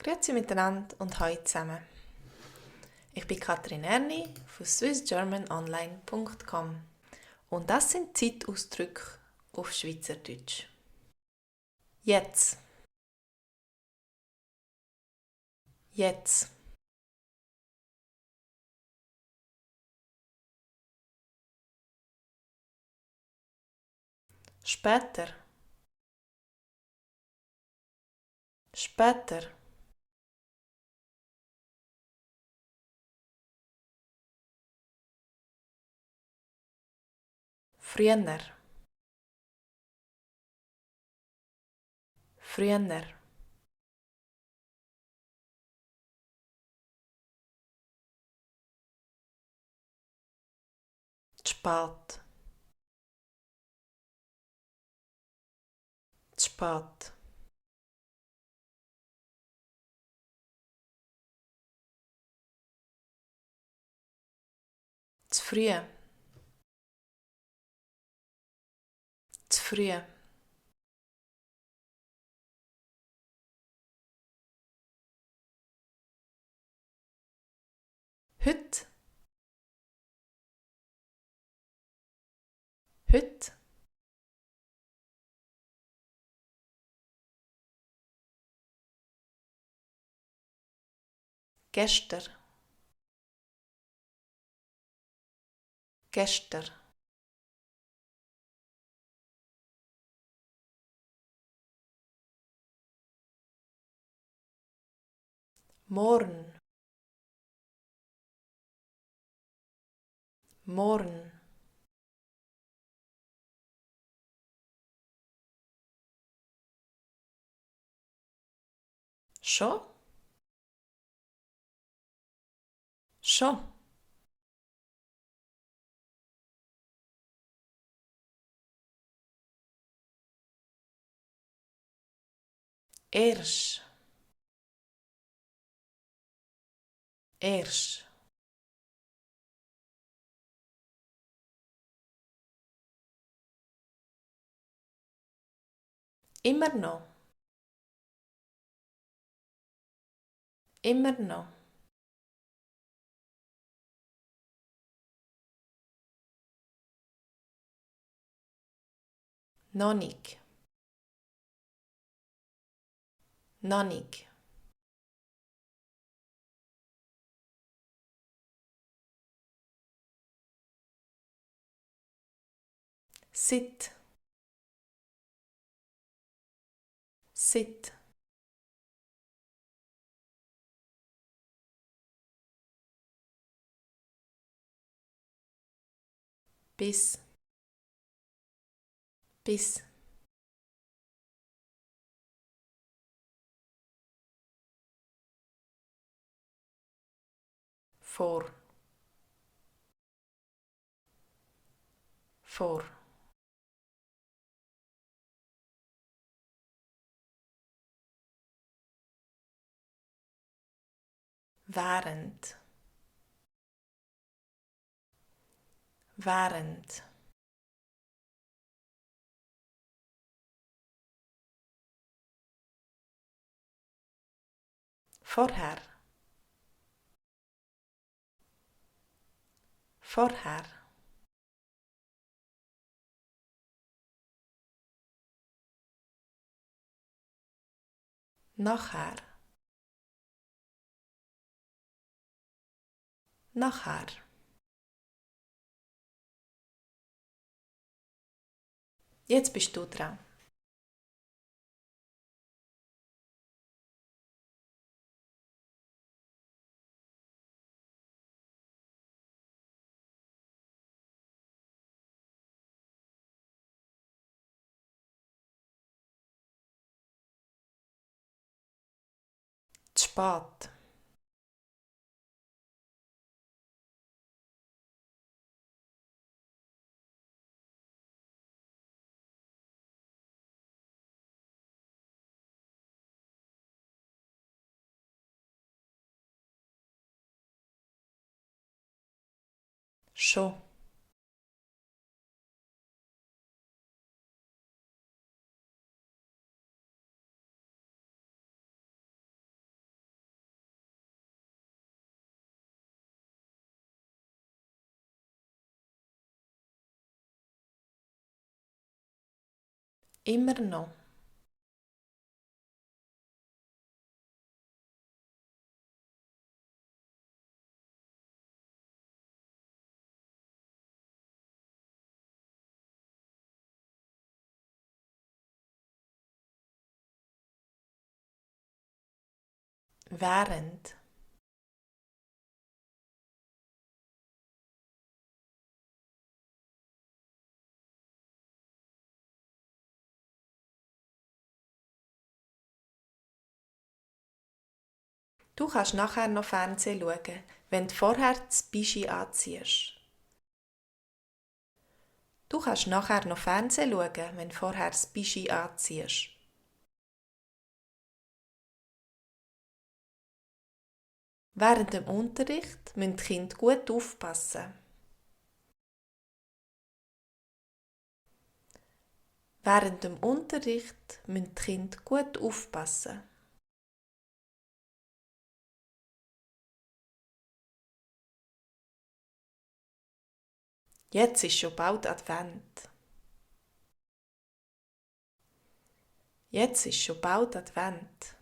Grüezi miteinander und hallo zusammen. Ich bin Katrin Erni von swissgermanonline.com und das sind Zeitausdrücke auf Schweizerdeutsch. Jetzt, jetzt, später, später, früher, früher, spät, spät, zu früh, zu früh, heute, heute, gestern, gestern, morgen, morgen, schon, schon, erst, erst, immer noch, immer noch, noch nicht, noch nicht, seit, seit, bis, bis, vor, vor, während, während, vorher, vorher, nachher, nachher. Jetzt bist du dran. Zu spät, schon, Immer noch. Während. Du kannst nachher noch Fernsehen schauen, wenn du vorher das Bischi anziehst. Du kannst nachher noch Fernsehen schauen, wenn du vorher das Bischi anziehst. Während dem Unterricht müssen die Kinder gut aufpassen. Während dem Unterricht müssen die Kinder gut aufpassen. Jetzt ist schon bald Advent. Jetzt ist schon bald Advent.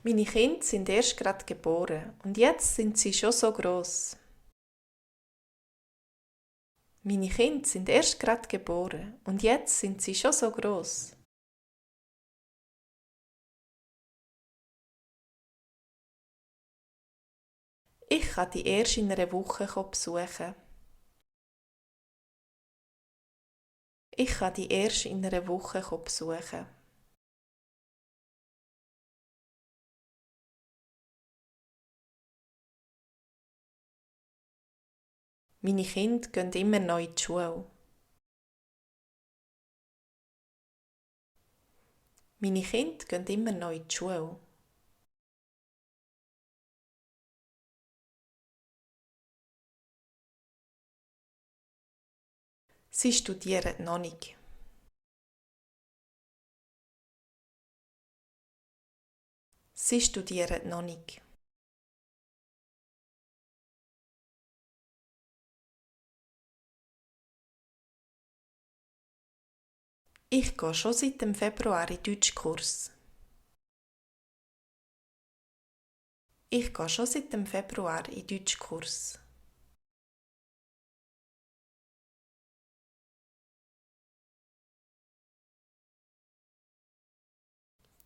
Meine Kinder sind erst gerade geboren und jetzt sind sie schon so gross. Meine Kinder sind erst gerade geboren und jetzt sind sie schon so gross. Ich kann die erst in einer Woche besuchen. Ich kann die erst in einer Woche besuchen. Meine Kinder gehen immer noch in die Schule. Meine Kinder gehen immer noch in die Schule. Sie studieren noch nicht. Sie studieren noch nicht. Ich gehe schon seit dem Februar in Deutschkurs. Ich gehe schon seit dem Februar in Deutschkurs.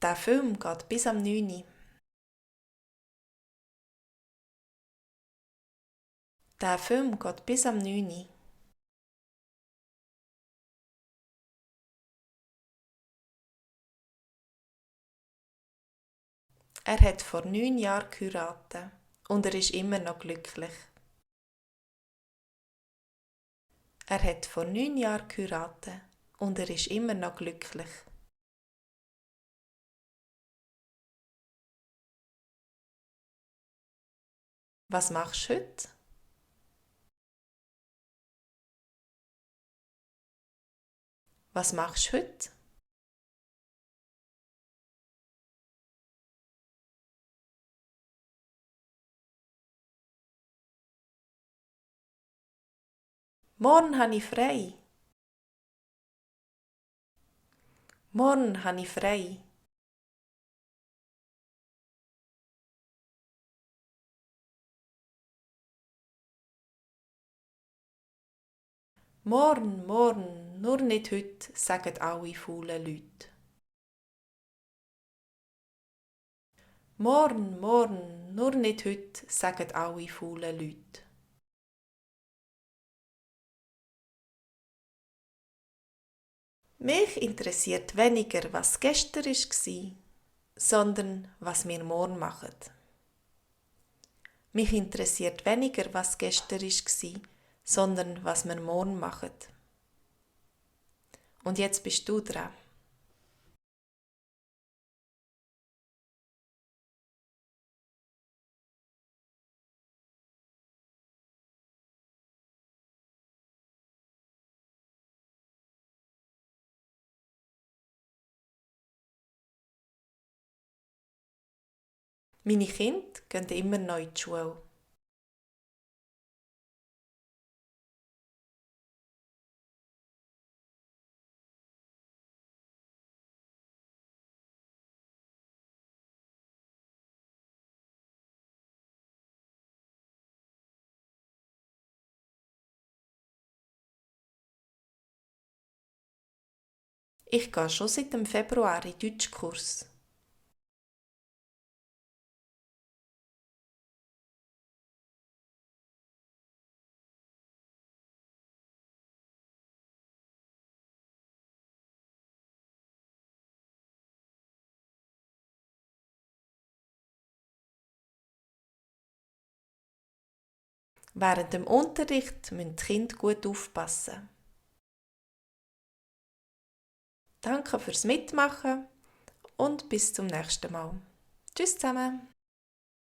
Der Film geht bis am 9 Uhr. Der Film geht bis am 9 Uhr. Er hat vor 9 Jahren geheiratet und er ist immer noch glücklich. Er hat vor 9 Jahren geheiratet und er ist immer noch glücklich. Was machst du heute? Was machst du heute? Morgen habe ich frei. Morgen habe ich frei. Morgen, morgen, nur nicht heute, sagen alle faulen Leute. Morgen, morgen, nur nicht heute, sagen alle faulen Leute. Mich interessiert weniger, was gestern war, sondern was wir morgen machen. Mich interessiert weniger, was gestern war, sondern was wir morgen machen. Und jetzt bist du dran. Meine Kinder gehen immer noch in die Schule. Ich gehe schon seit dem Februar in den Deutschkurs. Während dem Unterricht müssen die Kinder gut aufpassen. Danke fürs Mitmachen und bis zum nächsten Mal. Tschüss zusammen!